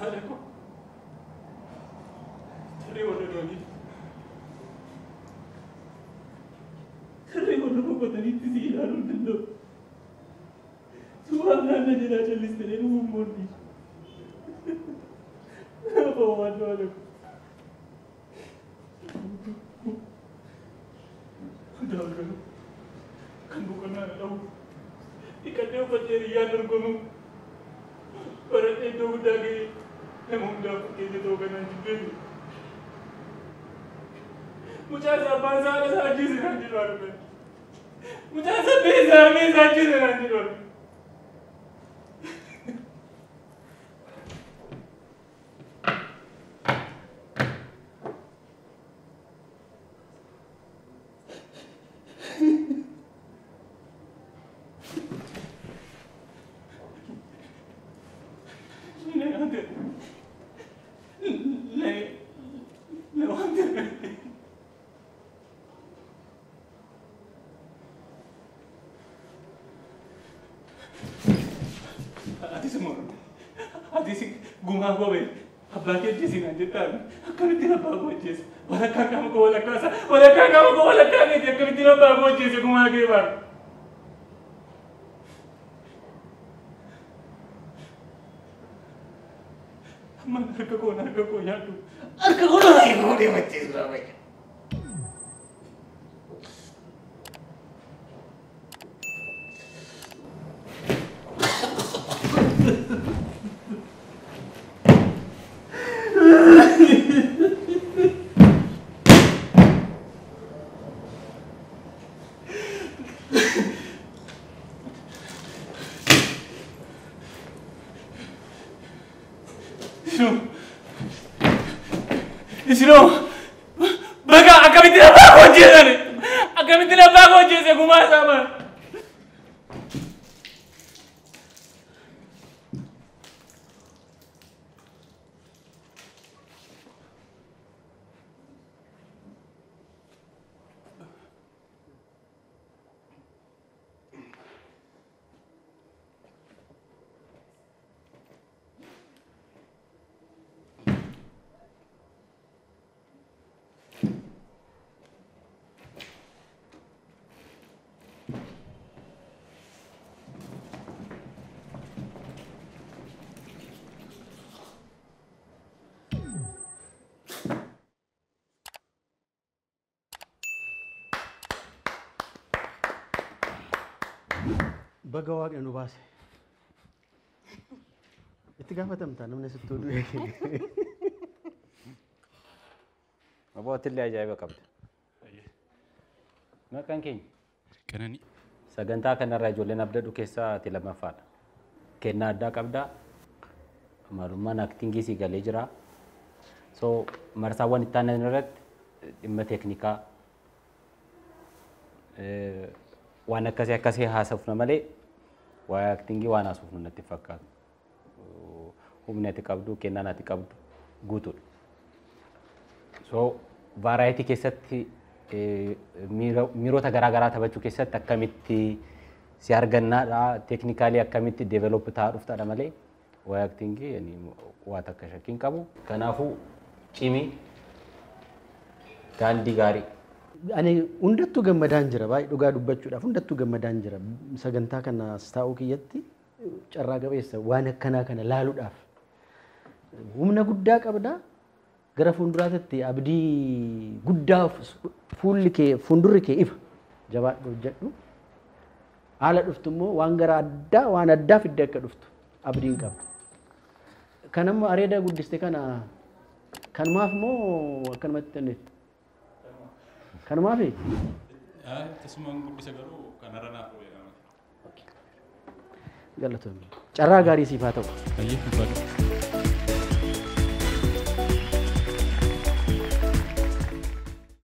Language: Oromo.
Haadha koo tarree warra du'anii tarree warra boqotaniitti si ilaaluu hin danda'u. Suuraan naannoo jalaa callistee dhufuun mormi. Waan haadha koo. Hundaaf garuu kan boqonnaa na dhabu dhiqadhee uffadhee riyyaan dorgomu baradhee iddoo guddaa ga'ee nama hundaaf fakkeenya ta'uu kanaan jibbee mucaa isaa abbaan isaa haadha isaa ajjeese naan jedhu haadha. Mucaa isaa beesaa harmee isaa ajjeese naan jedhu haadha. Atis gumaa koo beekte abbaa kee ajjeesi naan jettaa akkamittiin abbaa koo ajjeese walakkaa qaama koo walakkaa isaa walakkaa qaama koo walakkaa keeti akkamittiin abbaa koo ajjeese gumaa kee baara. Amma harka koo nyaadhu harka koo nyaadhu deemachiisu raawwata. Isinoo baga akkamittiin abbaa koo ajjeesan akkamittiin abbaa koo ajjeese gumaa isaa bara. Baga waaqni nu baase. Itti gaafatamta namni sitti du'e. Abbootillee ajaa'iba qabda. Maqaan keenya? Qananii. Sagantaa kanarraa ijoolleen abdadhu keessaa ati lammaffaadha. Kennaa addaa qabda. Maalummaan aktingii si galee jira. So marsaawwan itti aanan irratti dhimma teeknikaa waan akkasii akkasii haasofna malee waa'ee aktingii waan haasofnu natti fakkaatu. Humni ati qabdu, kennaan ati qabdu guutuudha. So vaaraayitii keessatti miirota garaagaraa taphachuu keessatti akkamitti si argannaadha, teeknikaalii akkamitti deeveloop ta'aa dhuftaadha malee waa'ee aktingii waa takka shakkiin qabu. Kanaafuu cimii daandii gaarii. Ani hundattuu gammadaan jira baay'ee dhugaa dubbachuudhaaf hundattuu gammadaan jira sagantaa kana as taa'uu kiyyatti carraa qabeessa waan akkanaa kana laaluudhaaf humna guddaa qabda gara fuulduraatti abdii guddaa fuulli kee fuuldurri kee ifa jabaadhu hojjedhu haala dhuftu immoo waan gara addaa waan addaa fidde akka dhuftu abdiin qaba. Kan amma areeda guddiste kana kanumaaf moo akkanumatti dandeetti? Kanumaafi? Tasumaan guddisa garuu kanarra naaf ooyirama. Galatoomii. Carraa gaarii siif haa ta'u. Ayyee, barbaadu.